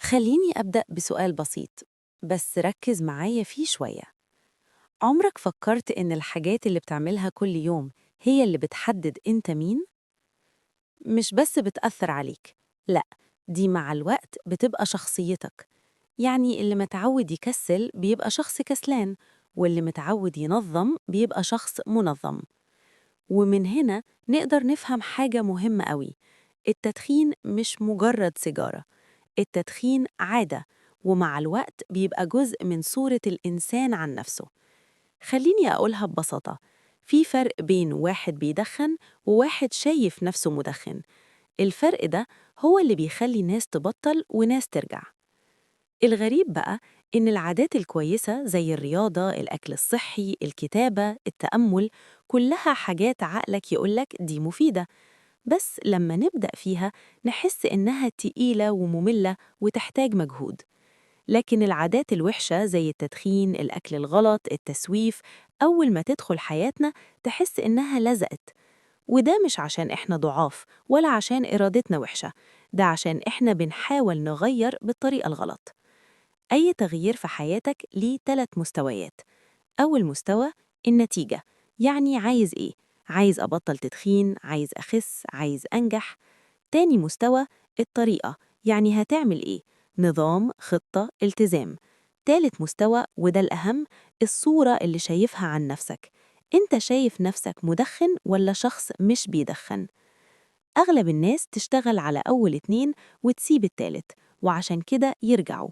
خليني أبدأ بسؤال بسيط، بس ركز معايا فيه شوية. عمرك فكرت إن الحاجات اللي بتعملها كل يوم هي اللي بتحدد أنت مين؟ مش بس بتأثر عليك، لأ، دي مع الوقت بتبقى شخصيتك. يعني اللي متعود يكسل بيبقى شخص كسلان، واللي متعود ينظم بيبقى شخص منظم. ومن هنا نقدر نفهم حاجة مهمة قوي: التدخين مش مجرد سيجارة، التدخين عادة، ومع الوقت بيبقى جزء من صورة الإنسان عن نفسه. خليني أقولها ببساطة: في فرق بين واحد بيدخن وواحد شايف نفسه مدخن. الفرق ده هو اللي بيخلي ناس تبطل وناس ترجع. الغريب بقى إن العادات الكويسة زي الرياضة، الأكل الصحي، الكتابة، التأمل، كلها حاجات عقلك يقولك دي مفيدة، بس لما نبدأ فيها نحس إنها تقيلة ومملة وتحتاج مجهود. لكن العادات الوحشة زي التدخين، الأكل الغلط، التسويف، أول ما تدخل حياتنا تحس إنها لزقت. وده مش عشان إحنا ضعاف ولا عشان إرادتنا وحشة، ده عشان إحنا بنحاول نغير بالطريقة الغلط. أي تغيير في حياتك ليه 3 مستويات. أول مستوى النتيجة، يعني عايز إيه؟ عايز أبطل تدخين، عايز أخس، عايز أنجح. تاني مستوى الطريقة، يعني هتعمل إيه؟ نظام، خطة، التزام. تالت مستوى وده الأهم، الصورة اللي شايفها عن نفسك. أنت شايف نفسك مدخن ولا شخص مش بيدخن؟ أغلب الناس تشتغل على أول 2 وتسيب التالت، وعشان كده يرجعوا.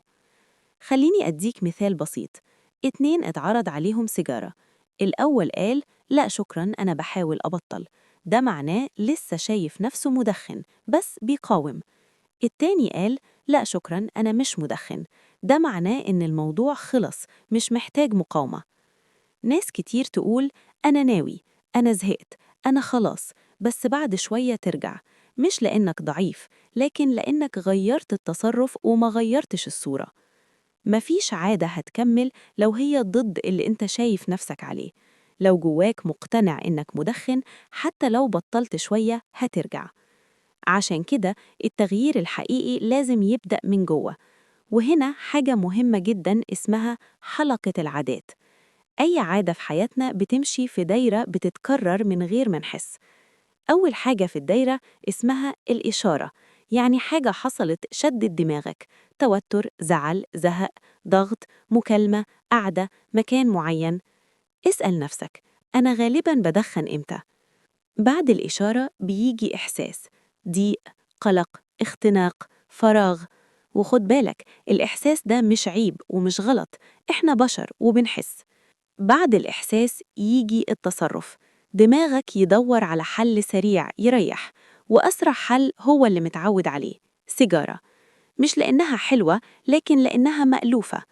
خليني أديك مثال بسيط: 2 اتعرض عليهم سيجارة، الأول قال لا شكراً أنا بحاول أبطل، ده معناه لسه شايف نفسه مدخن بس بيقاوم. التاني قال لا شكراً أنا مش مدخن، ده معناه إن الموضوع خلص، مش محتاج مقاومة. ناس كتير تقول أنا ناوي، أنا زهقت، أنا خلاص، بس بعد شوية ترجع، مش لأنك ضعيف، لكن لأنك غيرت التصرف وما غيرتش الصورة. مفيش عادة هتكمل لو هي ضد اللي انت شايف نفسك عليه. لو جواك مقتنع إنك مدخن، حتى لو بطلت شوية هترجع. عشان كده التغيير الحقيقي لازم يبدأ من جوه. وهنا حاجة مهمة جدا اسمها حلقة العادات. أي عادة في حياتنا بتمشي في دايرة بتتكرر من غير ما نحس. أول حاجة في الدايرة اسمها الإشارة، يعني حاجة حصلت شدت دماغك: توتر، زعل، زهق، ضغط، مكالمة، قعدة، مكان معين. اسأل نفسك: أنا غالباً بدخن إمتى؟ بعد الإشارة بيجي إحساس: ضيق، قلق، اختناق، فراغ. وخد بالك، الإحساس ده مش عيب ومش غلط، إحنا بشر وبنحس. بعد الإحساس يجي التصرف. دماغك يدور على حل سريع يريح، وأسرع حل هو اللي متعود عليه: سيجارة. مش لأنها حلوة، لكن لأنها مألوفة.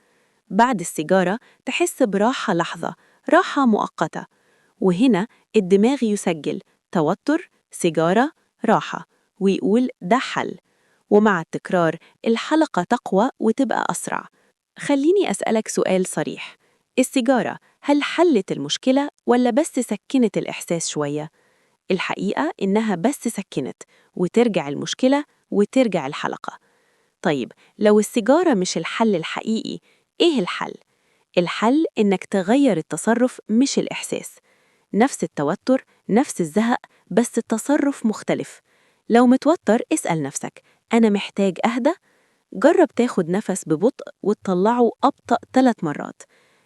بعد السيجارة تحس براحة لحظة، راحة مؤقتة، وهنا الدماغ يسجل: توتر، سيجارة، راحة، ويقول ده حل. ومع التكرار الحلقة تقوى وتبقى أسرع. خليني أسألك سؤال صريح: السيجارة هل حلت المشكلة ولا بس سكنت الإحساس شوية؟ الحقيقة إنها بس سكنت، وترجع المشكلة وترجع الحلقة. طيب لو السيجارة مش الحل الحقيقي، إيه الحل؟ الحل إنك تغير التصرف مش الإحساس. نفس التوتر، نفس الزهق، بس التصرف مختلف. لو متوتر اسأل نفسك: أنا محتاج أهدى؟ جرب تاخد نفس ببطء وتطلعه أبطأ 3 مرات.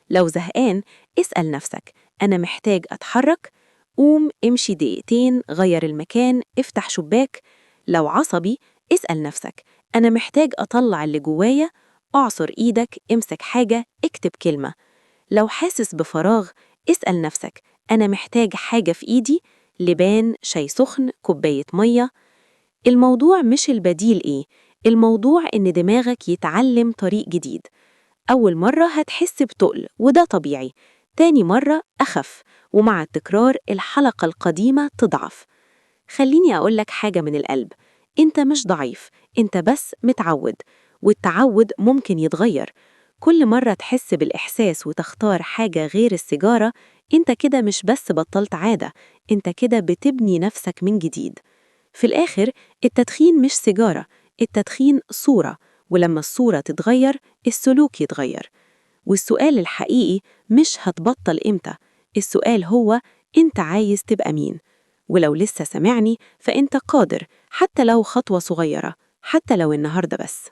لو زهقان اسأل نفسك: أنا محتاج أتحرك؟ قوم امشي دقيقتين، غير المكان، افتح شباك. لو عصبي اسأل نفسك: أنا محتاج أطلع اللي جوايا؟ اعصر إيدك، امسك حاجة، اكتب كلمة. لو حاسس بفراغ اسأل نفسك: أنا محتاج حاجة في إيدي؟ لبان، شاي سخن، كوباية مية. الموضوع مش البديل إيه، الموضوع إن دماغك يتعلم طريق جديد. أول مرة هتحس بتقل وده طبيعي، تاني مرة أخف، ومع التكرار الحلقة القديمة تضعف. خليني أقولك حاجة من القلب: أنت مش ضعيف، أنت بس متعود، والتعود ممكن يتغير. كل مرة تحس بالإحساس وتختار حاجة غير السيجارة، أنت كده مش بس بطلت عادة، أنت كده بتبني نفسك من جديد. في الآخر التدخين مش سيجارة، التدخين صورة، ولما الصورة تتغير السلوك يتغير. والسؤال الحقيقي مش هتبطل إمتى، السؤال هو أنت عايز تبقى مين؟ ولو لسه سامعني فأنت قادر، حتى لو خطوة صغيرة، حتى لو النهاردة بس.